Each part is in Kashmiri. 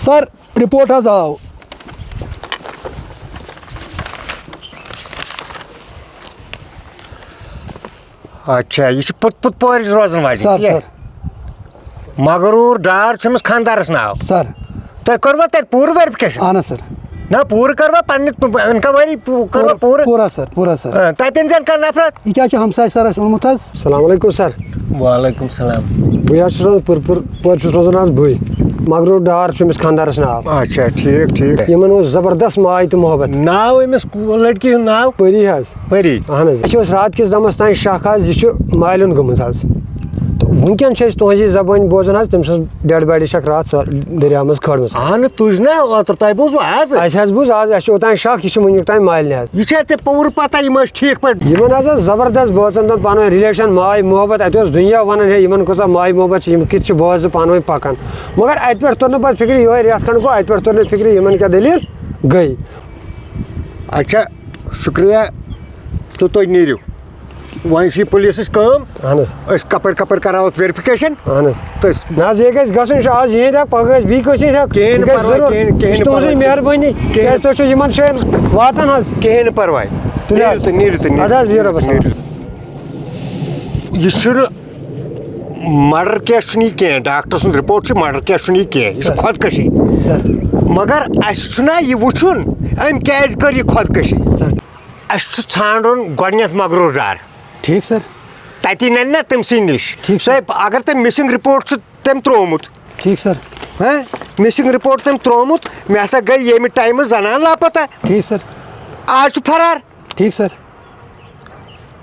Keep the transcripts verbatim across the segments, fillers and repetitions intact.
سر، رپورٹ حظ آو۔ اچھا، یہِ چھُ پوٚت پوٚت پورِ روزان واجِنۍ، سر، تی؟ سر۔ مغروٗر ڈار چھُ أمِس خانٛدارَس ناو۔ سر۔ تۄہہِ کوٚروا تَتہِ پوٗرٕ ویرِفِکیشن؟ اہن حظ، سر۔ نہ، پوٗرٕ کٔروا پننہِ پ-، انکوائری پو-، کٔروا پوٗرٕ؟ پوٗرٕ، سر، پوٗرٕ، سر۔ آ، تَتٮ۪ن زَن کانٛہہ نفرت؟ یہِ کیٛاہ چھُ ہمساے سرس ووٚنمُت حظ؟ السلام علیکم، سر۔ وعلیکم السلام۔ بہٕ حظ چھُس روزان پُر-، پُر-، پورِ چھُس روزان حظ بٕے۔ مغروٗر ڈار چھُ أمِس خانٛدارَس ناو۔ اچھا، ٹھیٖک، ٹھیٖک۔ یِمن اوس زبردست ماے تہٕ محبت۔ ناو أمِس لڑکی ہُنٛد ناو؟ پٔری حظ۔ پٔری۔ اہن حظ۔ أسۍ اوس راتھ کِس دمس تام شک حظ، یہِ چھُ مالِیُن گٔمٕژ حظ۔ تہٕ وٕنکٮ۪ن چھِ أسۍ تُہٕنٛزی زبٲنۍ بوزان حظ، تٔمۍ سٕنٛز ڈیڈ باڈی چھکھ راتھ سۄ دٔریاو منٛز کھٲڑمٕژ حظ۔ اہن، تُج نہ اوترٕ تۄہہِ بوٗزوٕ آز؟ اَسہِ حظ بوٗز آز، اَسہِ چھُ اوٚتام شک، یہِ چھُ وٕنیُک تام مالِنہِ حظ۔ یہِ چھا ژےٚ پوٗرٕ پتہ یِم ٲسۍ ٹھیٖک پٲٹھۍ؟ یِمن حظ ٲس زبردست بٲژن دۄن پانہٕ ؤنۍ ریلیشن، ماے محبت۔ اَتہِ اوس دُنیا ونان، ہے، یِمن کۭژاہ ماے محبت چھِ، یِم کِتھ چھِ بٲژ زٕ پانہٕ ؤنۍ پکان۔ مگر اَتہِ پٮ۪ٹھ توٚر نہٕ پتہٕ فِکرِ، یِہوٚے رٮ۪تھ کھنٛڈ گوٚو، اَتہِ پٮ۪ٹھ توٚر نہٕ فِکرِ، یِمن کیٛاہ دٔلیٖل گٔے۔ اچھا، شُکریہ۔ تہٕ تُہۍ نیٖرِو۔ وۄنۍ چھِ یہِ پُلیٖسٕچ کٲم۔ اہن حظ۔ أسۍ کَپٲرۍ کَپٲرۍ کَرو اَتھ ویرِفِکیشن۔ اہن حظ۔ تہٕ أسۍ نہ حظ، یہِ گژھِ گژھُن، یہِ چھُ آز یِہِنٛدِ حق، پَگاہ گژھِ بیٚیہِ کٲنٛسہِ ہِنٛدِ حق۔ کِہیٖنۍ یہِ نہٕ گژھِ پَرواے، ضروٗر۔ کِہیٖنۍ، کِہیٖنۍ یہِ چھِ نہٕ تُہٕنٛزٕے پَرواے۔ مہربٲنی، کِہیٖنۍ۔ کیٛازِ تُہۍ چھِو یِمَن جایَن واتان حظ۔ کِہیٖنۍ نہٕ پَرواے۔ تُلِو حظ۔ نیٖرِو تُہۍ، نیٖرِو تُہۍ، اَدٕ حظ، بِہِو رۄبَس حوالہٕ۔ نیٖرِو۔ یہِ چھُنہٕ مَرڈَر کیس چھُنہٕ یہِ کینٛہہ، ڈاکٹر سُنٛد رِپورٹ چھُ، مَرڈَر کیس چھُنہٕ یہِ کینٛہہ، یہِ چھُ سَر۔ خۄدکٔشی۔ سَر۔ مگر اَسہِ چھُنہ یہِ وٕچھُن، أمۍ کیٛازِ کٔر یہِ خۄدکٔشی؟ سَر۔ اَسہِ چھُ ژھانٛڈُن گۄڈٕنٮ۪تھ مغروٗر ڈار۔ ٹھیٖک سَر۔ تَتی نَنہِ نہ تٔمۍ سٕے نِش۔ ٹھیٖک سَر۔ سُہ اگر تٔمۍ مِسِنٛگ رِپورٹ چھُ تٔمۍ ترٛوومُت۔ ٹھیٖک سَر۔ ہہ؟ مِسِنٛگ رِپورٹ تٔمۍ ترٛوومُت، مےٚ ہسا گٔے ییٚمہِ ٹایمہٕ زنان لاپتہ۔ ٹھیٖک سَر۔ آز چھُ فرار۔ ٹھیٖک سَر۔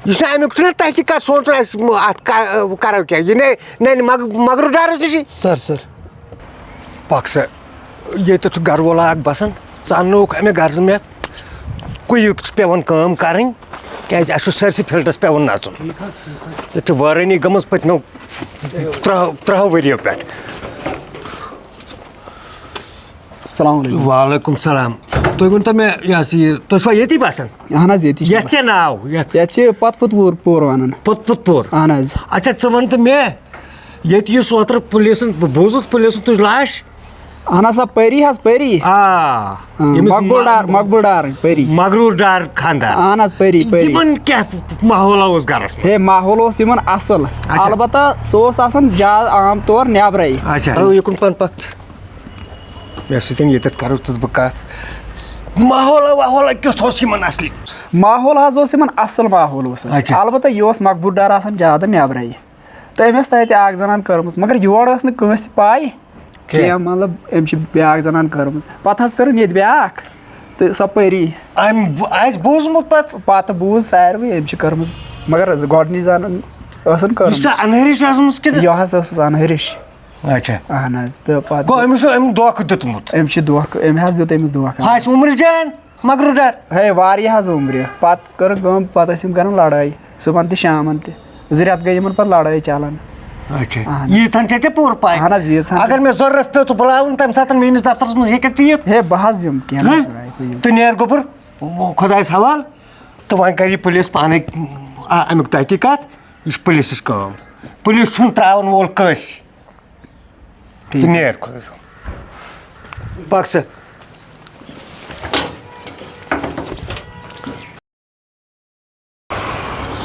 یہِ چھُنہ اَمیُک چھُنہ تحقیٖقات سونٛچُن اَسہِ، اَتھ کا-، کَرو کیٛاہ؟ یہِ نے-، نَنہِ مغ-، مغروٗر ڈارَس نِشی۔ سَر، سَر۔ پَکھ سا، ییٚتٮ۪تھ چھُ گَرٕ وول اَکھ بَسان، ژٕ اَننووُکھ اَمہِ غرضہٕ مےٚ، کُیِک چھُ پٮ۪وان کٲم کَرٕنۍ، کیٛازِ اَسہِ چھُ سٲرسٕے فیٖلڈَس پٮ۪وان نَژُن۔ ییٚتہِ چھِ وٲرٲنی گٔمٕژ پٔتمیو ترٛہ-، ترٛہو ؤرِیو پٮ۪ٹھ۔ السلام علیکم۔ وعلیکم السلام۔ تُہۍ ؤنۍتو مےٚ، یہِ ہسا یہِ، تُہۍ چھِوا ییٚتی بَسان؟ اَہَن حظ، ییٚتی چھِ یَتھ بَسان۔ کیٛاہ ناو؟ یَتھ یَتھ چھِ پَتہٕ پھُت پوٗر، پوٗر وَنان۔ پوٚت پوٚت پوٗر۔ اَہَن حظ۔ اچھا، ژٕ وَن تہٕ مےٚ، ییٚتہِ یُس اوترٕ پُلیٖسَن، بہٕ بوٗزُتھ پُلیٖسَن تُج لاش۔ اَہَن حظ، سۄ پٔری حظ، پٔری۔ آ، آ، ییٚمِس مقبول ڈار، مغ-، مقبول ڈار، پٔری۔ مغروٗر ڈار خانٛدار۔ اَہَن حظ، پٔری، پٔری۔ یِمَن کیٛاہ ماحولہ اوس گَرَس منٛز؟ ہے، ماحول اوس یِمَن اَصٕل۔ اچھا۔ البتہ سُہ اوس آسان زیادٕ عام طور نٮ۪برَے۔ اچھا۔ یہِ کُن پَن پَکھ ژٕ۔ مےٚ سۭتۍ ییٚتٮ۪تھ کَرو ژٕ تہٕ بہٕ کَتھ۔ ماحولہ واحولہ کیُتھ اوس یِمَن اَصلی؟ ماحول حظ اوس یِمَن اَصٕل ماحول اوس۔ اچھا۔ البتہ یہِ اوس مقبول ڈار آسان زیادٕ نٮ۪برَے۔ تہٕ أمۍ ٲس تَتہِ اَکھ زَنان کٔرمٕژ، مگر یور ٲس نہٕ کٲنٛسہِ پَے کینٛہہ۔ کینٛہہ، مطلب، أمۍ چھِ بیٛاکھ زَنان کٔرمٕژ۔ پَتہٕ حظ کٔرٕن ییٚتہِ بیٛاکھ، تہٕ سۄ پٔری۔ أمۍ ب-، آسہِ بوٗزمُت پَتہٕ۔ پَتہٕ بوٗز ساروٕے، أمۍ چھِ کٔرمٕژ، مگر زٕ گۄڈٕنِچ زَنان ٲسٕن یہِ کٔرمٕژ۔ چھا اَنہٕ ہرِش ٲسمٕژ کِنہٕ؟ یہِ حظ ٲسٕس اَنہٕ ہرِش۔ اچھا۔ اہن حظ، تہٕ پَتہٕ گوٚو أمِس چھُ أمۍ دھوکہٕ دیُتمُت۔ أمۍ چھِ دھوکہٕ، أمۍ حظ دیُت أمِس دھوکہٕ۔ ہُہ آسہِ عمرِ جان، مغروٗر ڈار۔ ہے، واریاہ حظ عمرِ۔ پَتہٕ کٔرٕکھ کٲم، پَتہٕ ٲسۍ یِم کَران لَڑٲے، صُبحَن تہِ شامَن تہِ۔ زٕ رٮ۪تھ گٔے یِمَن پَتہٕ لَڑٲے چَلان۔ اچھا۔ اہن حظ۔ ییٖژ ہَن چھےٚ ژےٚ پوٗرٕ پَے؟ اہن حظ، ییٖژ ہَن۔ اگر مےٚ ضروٗرت پیوٚو ژٕ بُلاوُن، تَمہِ ساتہٕ میٛٲنِس دفترَس منٛز ہیٚکَکھ ژٕ یِتھ۔ ہے، بہٕ حظ یِمہٕ، کینٛہہ نہ حظ ہہ؟ پَرواے، بہٕ یِمہٕ۔ تہٕ نیر گوٚبُر، خۄدایَس حوال، تہٕ وۄنۍ کَرِ یہِ پُلیٖس پانَے، آ، اَمیُک تحقیٖقات۔ یہِ چھِ پُلیٖسٕچ کٲم۔ پُلیٖس چھُنہٕ ترٛاوَن وول کٲنٛسہِ۔ ٹھیٖک۔ تہٕ نیر خۄدایَس حوال۔ پَک سا۔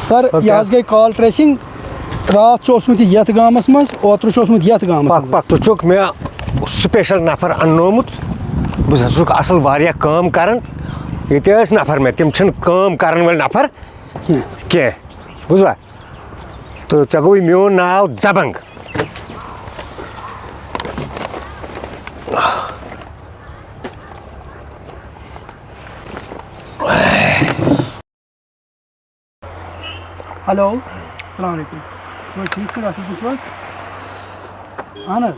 سَر، پَتہٕ یہِ کیٛاہ؟ حظ گٔے کال ٹریسنگ۔ راتھ چھُ اوسمُت یہِ یَتھ گامَس منٛز، اوترٕ چھُ اوسمُت یَتھ گامَس پَک، منٛز۔ پَک، ژٕ چھُکھ مےٚ سپیشل نفر اَننومُت۔ بہٕ ہسا چھُکھ اَصٕل واریاہ کٲم کران۔ ییٚتہِ ٲسۍ نفر مےٚ، تِم چھِنہٕ کٲم کرن وٲلۍ نفر کینٛہہ۔ کینٛہہ۔ بوٗزوا؟ تہٕ ژےٚ گوٚوُے میون ناو دبنگ۔ ہیلو، السلام علیکم۔ چھِو حظ ٹھیٖک پٲٹھۍ؟ اَصٕل پٲٹھۍ چھِو حظ؟ اَہَن حظ۔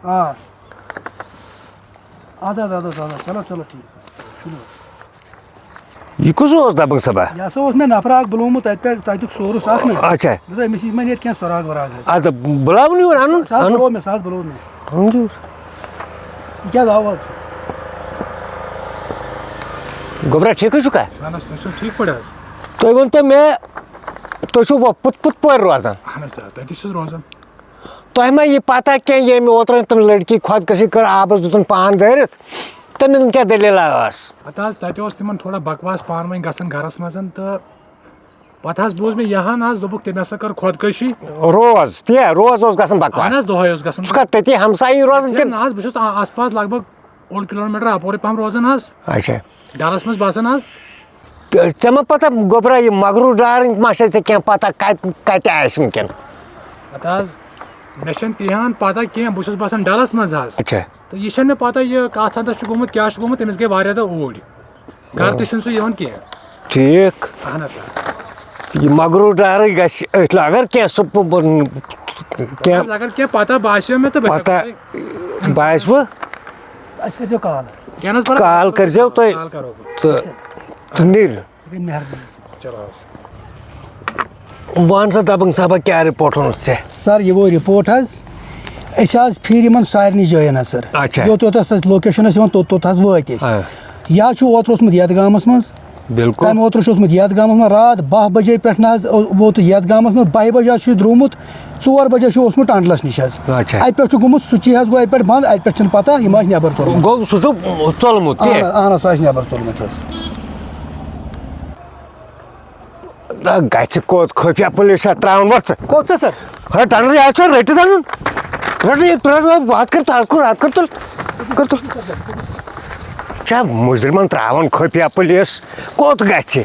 آ۔ اَدٕ حظ، اَدٕ حظ، اَدٕ حظ۔ چلو، چلو، ٹھیٖک۔ تُلِو حظ۔ یہِ کُس اوس دَبنٛگ صٲبا؟ یہِ ہسا اوس مےٚ نفرا اکھ بُلومُت تَتہِ پٮ۪ٹھ، تَتیُک سورُس اکھ نہ۔ اچھا۔ دوٚپُن، أمِس نِش ما نیرِ کینٛہہ سۄراگ وۄراگ حظ۔ اَدٕ بُلاوُن یور اَنُن، سُہ حظ اَنُن۔ بُلوو مےٚ، سُہ حظ بُلوو مےٚ۔ اَنُن چھُس۔ یہِ کیٛاہ حظ آو حظ؟ گوٚبرا، ٹھیٖکٕے چھُکھا؟ اہن حظ، تُہۍ چھِو ٹھیٖک پٲٹھۍ حظ؟ تُہۍ ؤنۍتو مےٚ، تُہۍ چھِو وۄنۍ پُت-، پُت پورِ روزان؟ اہن حظ، آ، تَتی چھُس روزان۔ تۄہہِ ما یہِ پتہ کینٛہہ، ییٚمۍ اوترٕ تِم لٔڑکی خۄدکٔشی کٔر، آبس دیُتُن پان دٲرِتھ، تِمن کیٛاہ دٔلیٖلہ ٲس؟ پتہٕ حظ، تتہِ اوس تِمن تھوڑا بکواس پانہٕ ؤنۍ گژھان گرس منٛز، تہٕ پتہٕ حظ بوٗز مےٚ یہِ ہن حظ، دوٚپُکھ تٔمۍ ہسا کٔر خۄدکٔشی۔ روز تی روز اوس گژھان اہن بکواس؟ حظ، دۄہے اوس گژھان۔ ژٕ چھُکھا تٔتی ہمسایی روزان کِنہٕ؟ نہ حظ، بہٕ چھُس آ- آس پاس لگ بگ اوٚڑ کلوٗمیٹر اپورے پہم روزان حظ، اچھا۔ ڈلس منٛز بسان حظ۔ تہٕ ژےٚ ما پتہ گوٚبرا، یہِ مغروٗر ڈارٕنۍ ما چھےٚ ژےٚ کینٛہہ پتہ، کتہِ کتہِ آسہِ وٕنکیٚن؟ پتہٕ حظ، مےٚ چھنہٕ تِہن پتہ کینٛہہ، بہٕ چھُس بسان ڈلس منٛز حظ۔ اچھا۔ تہٕ یہِ چھنہٕ مےٚ پتہ یہِ کتھ ہندس چھُ گوٚمُت، کیٛاہ چھُ گوٚمُت، تٔمِس گٔے واریاہ دۄہ اوٗرۍ۔ گرٕ تہِ چھُنہٕ سُہ یِوان کینٛہہ۔ ٹھیٖک۔ اہن حظ سر۔ یہِ مغروٗر ڈارٕے گژھِ أتھۍ لَ-، اگر کینٛہہ سُہ پ-، پ-، کینٛہہ اہن حظ، اگر کینٛہہ پتہ باسیو مےٚ تہٕ بہٕ ہٮ۪کو پتہ تۄہہِ باسہِ وٕ اَسہِ کٔرۍزیو کال حظ۔ کینٛہہ نہ حظ پرواے، کال کٔرۍزیو تُہۍ کال کرو بہٕ۔ تہٕ، تہٕ نیٖرِو۔ گٔے مہربٲنی۔ چلو حظ۔ وَن سا دَبَنٛگ صٲبا، کیٛاہ رِپورٹ اوٚنُتھ ژےٚ؟ سر، یہِ گوٚو رِپورٹ حظ۔ أسۍ حظ پھیٖرۍ یِمن سارنٕے جاین حظ، سر۔ اچھا۔ یوٚت یوٚت اَسہِ لوکیشن ٲس یِوان، توٚت توٚت حظ وٲتۍ أسۍ۔ آ۔ یا چھُ اوترٕ اوسمُت یَتھ گامَس منٛز، بِلکُل۔ تَمہِ اوترٕ چھُ اوسمُت یَتھ گامَس منٛز۔ راتھ باہ بجے پٮ۪ٹھ نہ حظ ووتُس یَتھ گامَس منٛز، باہہِ بجہِ حظ چھُ یہِ درٛومُت، ژور بجے چھُ اوسمُت ٹنڈلَس نِش حظ۔ اچھا۔ اَتہِ پٮ۪ٹھ چھُ گوٚمُت، سُچی حظ گوٚو اَتہِ پٮ۪ٹھ بنٛد، اَتہِ پٮ۪ٹھ چھُنہٕ پَتہ، یِم ٲسۍ نٮ۪بر تُلمٕتۍ۔ گوٚو سُہ چھُ ژوٚلمُت تہِ؟ اہن حظ، اہن حظ، سُہ آسہِ نٮ۪بر تُلمُت حظ۔ نہ، گژھِ کوٚت خفیہ پُلیٖس چھا ترٛاوُن وۄنۍ ژٕ؟ کوٚت چھا سر؟ ہے، ٹنڈلٕے حظ چھُ رٔٹِتھ اَنُن۔ رَٹ یہِ، رَٹ یہِ، اَتھ کر تَل، اَتھ کر، اَتھ کر تُل، کر تُل۔ چھا مُجرمن ترٛاوان خفیہ پُلیٖس؟ کوٚت گژھِ؟